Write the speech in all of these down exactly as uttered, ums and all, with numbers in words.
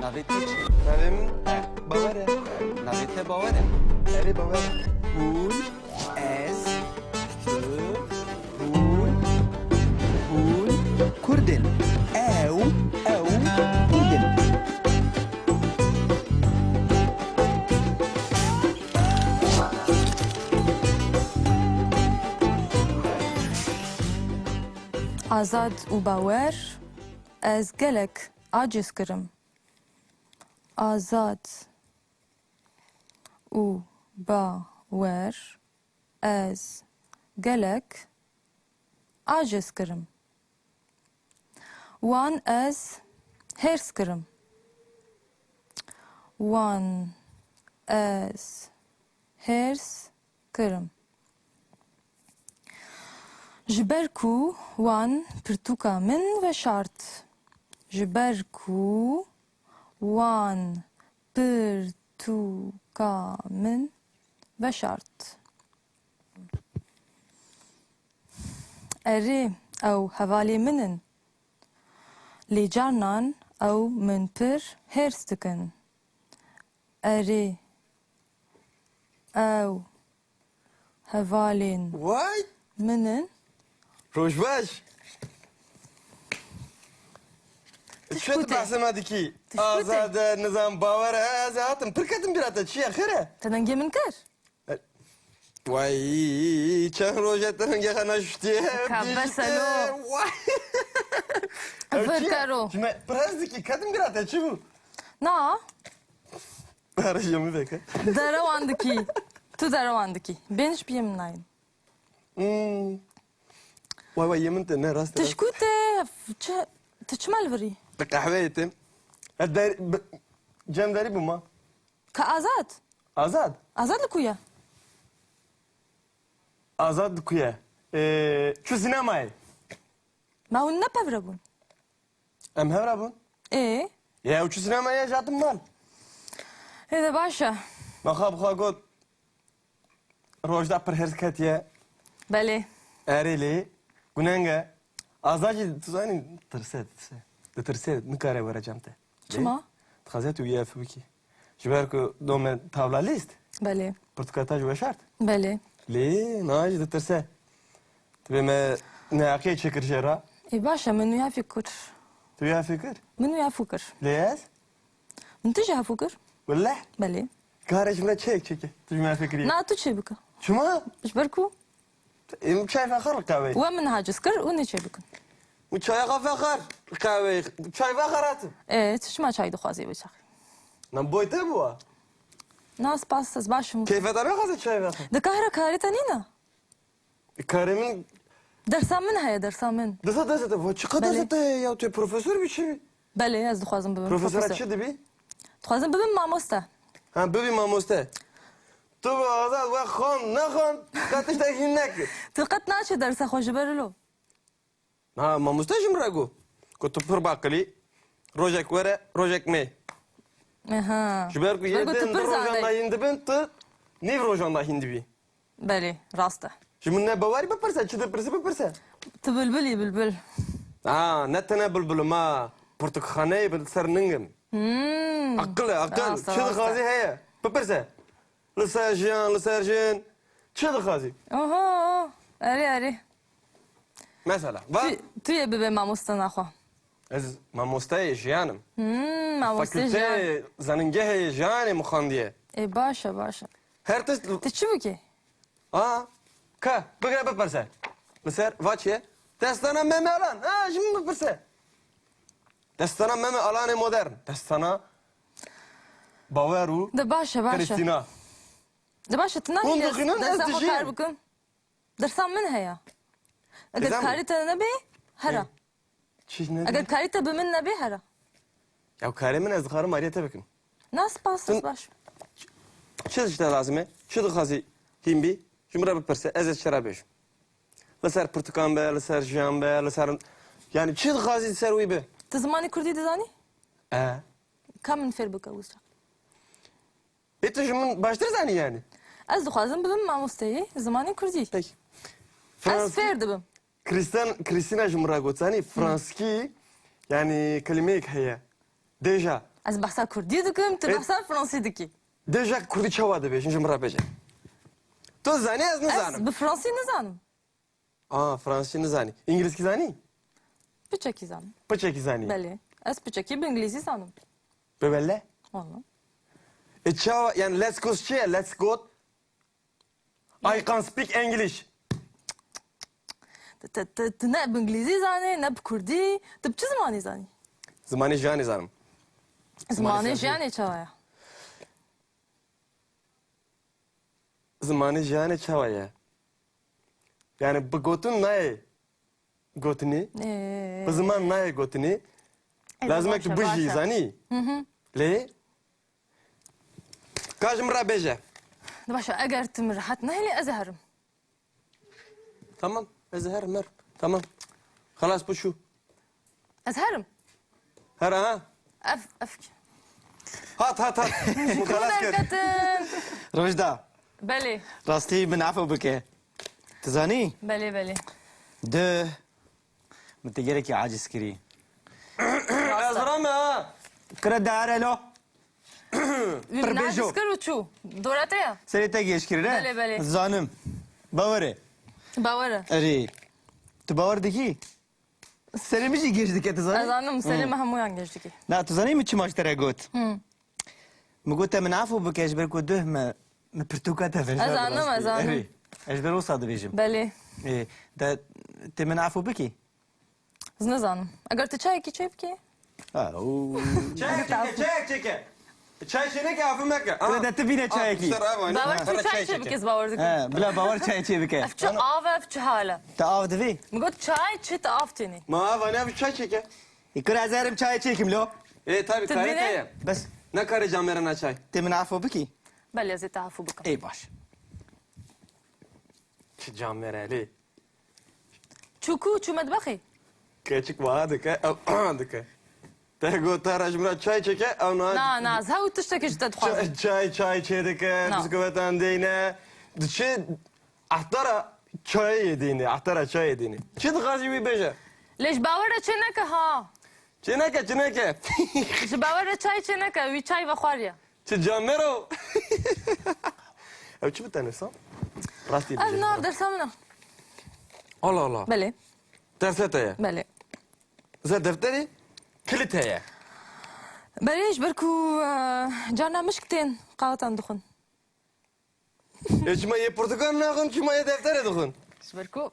Navê te çi? Navê min Bawer e. Navê te Bawer e? Erê, Bawer e. Hûn, ez, tu, hûn, hûn Kurd in. Ew, ew Kurd in. Azad û Bawer, ez gelek aciz kirim. Azad û Bawer, ez gelek aciz kirim. Wan ez hêrs kirim. Wan ez hêrs kirim. Ji ber ku wan pirtûka min veşart. Ji ber ku wan pirtûka min veşart. Erê, ew hevalê min in. Lê carnan ew min pir hêrs dikin. Erê, ew hevalên Way! min in. Roj baş. Tişkû Çi tu tê. behsê me dikî? Tişkû tê. Azade, nizam, Bawer e, ez hatim. Pir ketim bîra te, çi ye, xêr e? Te dengê min kir? E, way, çend roj e te dengê xwe neşuştiye. Ka bes e lo. Way. Ew Vir çi ye? kero. Ji me pir hez dikî, ketim bîra te, çi bû? Na. Arê, ji min veke. Derewan dikî. Tu derewan dikî. Bên ji piyê min nayên. Hmm. Way way, yê min te ne, rast e, rast. Tişkû tê, çi, tu çima li virî? Bi qehweyê tê. Ez der-, bi-, cem derî bûma. Ka Azad? Azad? Azad li ku ye? Azad li ku ye? Ee, çû sînemayê. Ma hûn ne pevre bûn? Em hev re bûn. Ê? Ya, ew çû sînemayê, ez hatim mal. Ê de baş e. Me xwe bi xwe got, rojda pir hêrs ketiye. Belê. Erê lê, guneng e. Azad jî, tu zanî, tirse, tirse. Ditirse, nikare were cem te. Çima? Lê, dixwaze tu wî ev bikî. Ji ber ku dome tavla lîst. Belê. Pirtûka te ji weşart. Belê. Lê niha jî ditirse. Tu bê me neheqiyê çêkir jê re. Ê baş e, min wî hefî kir. Tu wî hefî kir? Min wî hefû kir. Lê ez? Min tu jî hefû kir? Welleh? Belê. Kare ji min re çek çeke. Tu ji min re fikirî. Na, tu çê bike. Çima? Ji ber ku? Em çay vexer li qehweyê. We min haciz kir û nê çê bikin. Û çaya xwe vexer li qehweyê. Çay vexer hatim. Ê, tu çima çay dixwazî wê çaxê? Na boy te bû wa? Na, spas, ez baş im. Keyfe te naxwaze çay vexer? Di kahre karê te nîne? Karê min Dersa min heye, dersa min. Desa, desa te, va çiqa Belê. desa te heye ya, tu yê profesor bî çi bî? Belê, ez dixwazim bibim Profesora profesor. çi dibî? Dixwazim bibim mamoste. Ha, bibî mamoste. Tu bi Azad we xwend, nexwend, qet tiştek hîn nekir. Tu qet naçê dersa xwe ji ber lo. Ha, mamoste ji min re got. Got tu pir baqilî, rojek were, rojek mê. Aha. Ji ber ku Ji ber yê ku tu din pir di rojan zandayî. da hîn dibin, tu nîv rojan da hîn dibî. Belê, rast e. Ji min ne bawerî bipirse, çi dipirsî bipirse. Tu bilbilî, bilbil. Ha, ne tene bilbilim ha. Pirtûkxaneyê bi ser ningim. Hmm. Aqil e, aqil. Rast e, Çi rast e. dixwazî heye. Bipirse. Li ser jiyan, li ser jin. Çi dixwazî? Oho, erê, erê. Mesela, va Tu, tu yê bibe mamoste naxwe. Ez mamosteyê jiyan im. Hmm, mamosteyê jiyan. Fakulteyê, zanîngehê jiyanê min xwendiye. Ê, baş e, baş e. Her tişt Tu çi bikî? A, ka, bigire bipirse. Li ser, va çi ye? Destana Meme Alan. Ha, ji min bipirse. Destana Meme Alanê modern. Destana Bawer û De baş e, baş e. Krîstîna. De baş e, tu nahîlî Hûn ez dixwînin, ez dersa xwe dijî. kar bikim. Dersa min heye. Eger Dizan karî te nebe, hera. Çi ne Eger dibî? karî te bi min nebe, hera. Ya karê min ez dixwarim aliyê te bikim. Na spas, Tun- spas. Çi ji te lazim e? Çi dixwazî hîn bî? Ji min re bipirse, ez ê çi re bêjim. Li ser pirtûkan be, li ser jiyan be, li ser, yani çi dixwazî li ser wî be. Tu zimanê kurdî dizanî? E. Ka min fêr bike wisa. Ê tu ji min baştir zanî yani? Ez dixwazim bibim mamosteyê zimanê kurdî. Peki. Ez Fransız- fêr dibim. Krîstan-, Krîstîna ji min re got, zanî, franskî, yanî, kelimeyek heye. Déjà. Ez behsa kurdî dikim, tu behsa fransî dikî. Dê ji kurdî çawa dibêjin, ji min re bêje. Tu zanî, ez nizanim. Ez bi fransî nizanim. Aa, fransî nizanî. Îngilîzkî zanî? Piçekî zanim. Piçekî zanî? Belê. Ez piçekî bi îngilîzî zanim. Bi wele? Wala. E, çawa, yani let's go çi ye? Let's go. I can speak English. Te, te, te ne bi îngilîzî zanî, ne bi kurdî. Tu bi çi zimanî zanî? Zimanê jiyanê zanim. Zimanê jiyanê çawa ye? Zimanê jiyanê çawa ye? Yani bi gotin nayê gotinê. Ee. Bi ziman nayê gotinê. Lazim e ki bijî, zanî. Lê ka ji min re bêje. Baş e, eger tu min rehet nehêlî, ez ê herim. Tamam, ez ê herim, herim. Tamam. Xelas, bu şu. Ez herim. Her ha? Ev, ev. Hat, hat, hat. Min xelas kir. Derketin. Rojda. Belê. Rastî min afo bike. Tu zanî? Belê, belê. Duh. Min te gelekî aciz kirî. Ez rame ha. Kire dare lo. Wî min aciz kir û çû. Dora te ya. Serê te gêj kirî ne? Belê, belê. Zanim. Bawer e. Bawer e. Erê. Tu bawer dikî? Serê min jî gêj dike, tu zanî? Ez zanim, serê me hemûyan gêj dike. Na, tu zanî min çima ji te re got? Hı. Min got, te min afo bike, ji ber ku duh me, min pirtûka te veşar. Ez zanim, ez zanim. Erê, ez ji ber wisa dibêjim. Belê. Ê, de, tê min afo bikî? Ez nizanim. Eger tu çayekî çê bikî? Ha, oo. Çayek çêke, çayek çêke. Çay çêneke, afî meke. Aha. Wê de tu bîne çayekî. Bawer tu çay çê bike, ez bawer dikim. He, bila bawer çay çê bike. Ev çi av e, ev çi hal e? Te av divê? Min got çay çi, te av tênî. Ma ava ne, ev çay çêke. Ê, kura ez herim çay çêkim lo. Ê, tabii, tu karê dibînî? Te ye. Bes. Ne karê camêre na çay. Tê min afo bikî? Belê, ez ê te afo bikim. Ê, baş. Çi camêre lê? Çû ku, çû metbexê. Keçik wiha dike, ew dike. Te got, te re ji min re çay çêke, ew niha... Na, na, ez hew tiştekî ji te dixwazim. Çay, çay, çay çê dike, biskûvetan deyne. Diçe ehtara çayê dîne, ehtara çayê dîne. Çi dixwazî wî bêje? Lê ji bawer re çê neke ha. Çê neke, çê neke. Ji bawer re çay çê neke, wî çay vexwariye. Çi camêro? Ew çi bi te nivîsa? Rastî bêje. Ev nav dersa min e. Allah Allah. Belê. Dersa te ye? Belê. Ze defterê kilit heye? Belê, ji ber ku, e, carna mişk tên qaxetan dixwin. E, çima yê pirtûkan naxwin, çima yê defterê dixwin? Ji ber ku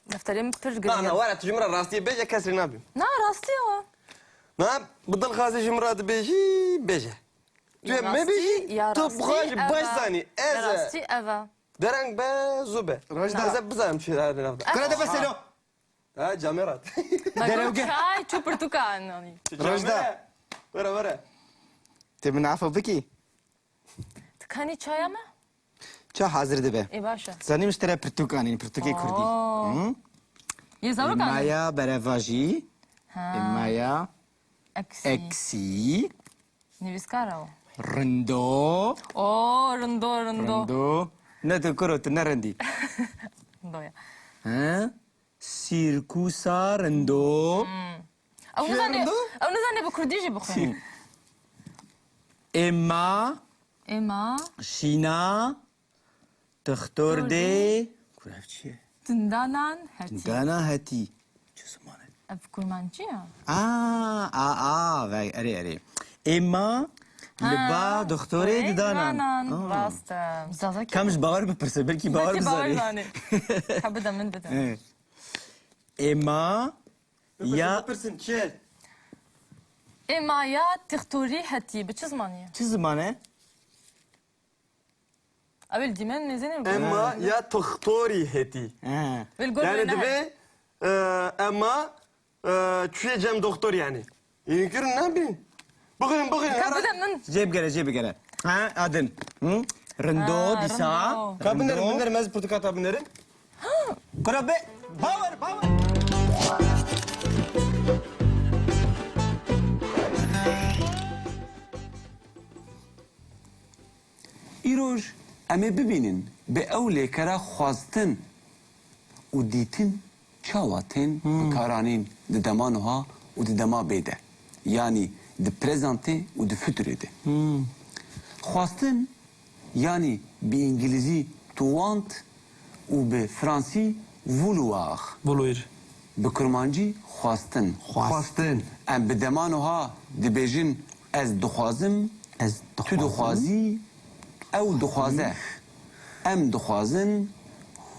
defterê min pir girîng e. Na, na, were, tu ji min re rastiyê bêje, kes rê nabîm. Na, rastî ye. Na, bi dilxwazî ji min re dibêjî, bêje. Tu yê mebêjî, tu bi xwe jî baş zanî. Ez e. Rastî ev e. Dereng be, zû be. Rojda. Ez ê bizanim çi hene nav de. Kira de bes elo. Ha, camêrat. Derewge. Çay, çû pirtûka ananî. Rojda. Were, were. Tê min afo bikî? Tu kanî çaya me? Ça hazir dibe. Ê, baş e. Zanîm ji te re pirtûk anîn, pirtûkê kurdî. Oo. Hı? Yê zarokan e? Êmaya berevajî. Ha. Êmaya eksî. Eksî. Nivîskar e o. Rindo. Oo, rindo, rindo. Rindo. Ne tu kuro, tu ne rindî. Rindo ya. He? Sîrkûsa rindo. Hmm. Ew nizane, ew nizane bi kurdî jî bixwe. Êma. Êma. Şîna. Tixtor dê. Kur ev çi ye? Tindanan hetî. Tindanan hetî. Çi ziman e? Ev kurmancî ya. A, a, a, vay, erê, erê. Êma li ba doktorê didanan. Didanan. Aa. Rast e. Zazakî. Kam ji bawer bipirse, belkî bawer bizanê. Belkî bawer zanê. Ha, bide min bide. Evet. Êma ya... Bipirsin, çi? Êma ya tixtorî hetî, bi çi zimanî ye? Çi ziman e? Ew ê dîmen nêzînin. Ema ya tixtorî hetî. He. Wê li gor wê nehê. Yani divê, e, ema, e, çûye cem doktor yani. Yekir ne bileyim. Bixwin, bixwin. Ka bide min. Cê bigere, cê bigere. Ha, adin. Hı? Rindo, dîsa. Rindo. Ka binerim, binerim, ez pirtûka te binerim. Kura be, bawer, bawer. Îroj em ê bibînin bi ew lêkera xwestin û dîtin çawa tên bikaranîn di dema nuha û di dema bê de. Yanî di prezantê û di futurê de. Xwestin, yanî bi îngilîzî to want û bi fransî vouloir. Vouloir. Bi kurmancî xwestin. Xwestin. Em bi dema niha dibêjin ez dixwazim, Ez tu dixwazim. dixwazî, ew dixwaze. Em dixwazin,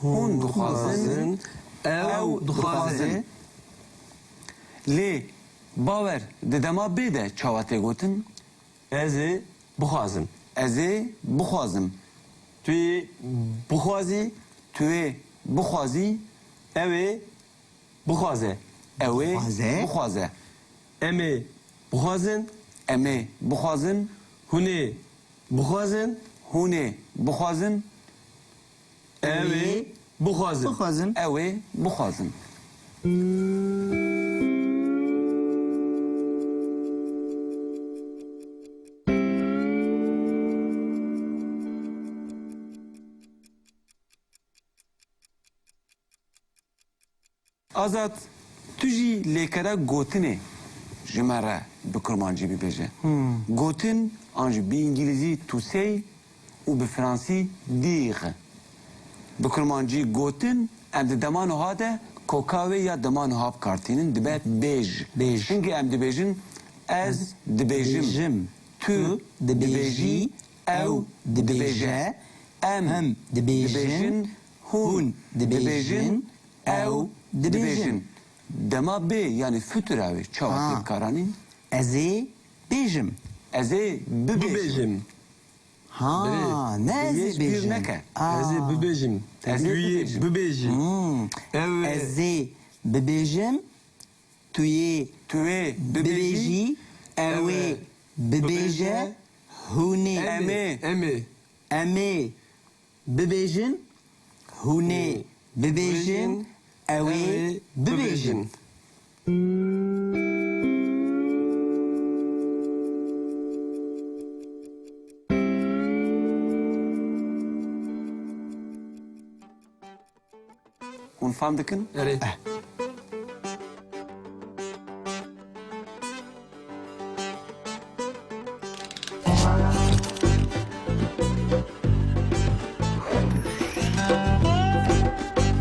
hûn dixwazin, Dixwazin. Ew ew dixwaze. dixwazin. Lê bawer di dema bê de çawa tê gotin? Ez ê bixwazim. Ez ê bixwazim. Tu yê bixwazî. Tu yê bixwazî. Ew ê bixwaze. Ew ê Bixwaze. bixwaze. Em ê bixwazin. Em ê bixwazin. Hûn ê bixwazin. Hûn ê bixwazin. Ew ê bixwazin. Bixwazin. Ew ê bixwazin. Azad, tu jî lêkera gotinê ji me re bi kurmancî bibêje. Hmm. Gotin, an jî bi îngilîzî to say û bi fransî dire. Bi kurmancî gotin, em di dema niha de koka wê ya dema niha bi kar tînin, dibe bêj. Bêj. Çimkî em dibêjin, ez dibêjim. Dibêjim. Tu Tu dibêjî, dibêjî, ew ew dibêje, dibêje, em em dibêjin, dibêjin, hûn hûn dibêjin, dibêjin, ew ew dibêjin. dibêjin. Dema bê, yanî futura wê, çawa Ha. tê bikaranîn? Ez ê bêjim. Ez ê bibêjim. Bibêjim. Ha, Belê. ne ez ê Bêj bîr bêjim. neke. Aa. Ez ê bibêjim. Ez ê Tu yê bibêjim. bibêjî. Hmm. Ew ê Ez ê bibêjim. Tu yê Tu yê bibêjî. bibêjî. Ew ê Ew ê bibêje. bibêje. Hûn ê. Em ê. Em ê. Em ê. Bibêjin, hûn ê bibêjin, ew ê bibêjin. Hûn fam dikin? Erê.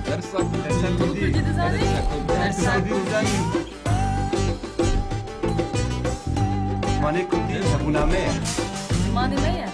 Dersa Kurdî. Dersa Kurdî dizanî? Dersa Kurdî. Zimanê Kurdî hebûna me ye. Zimanê me ye.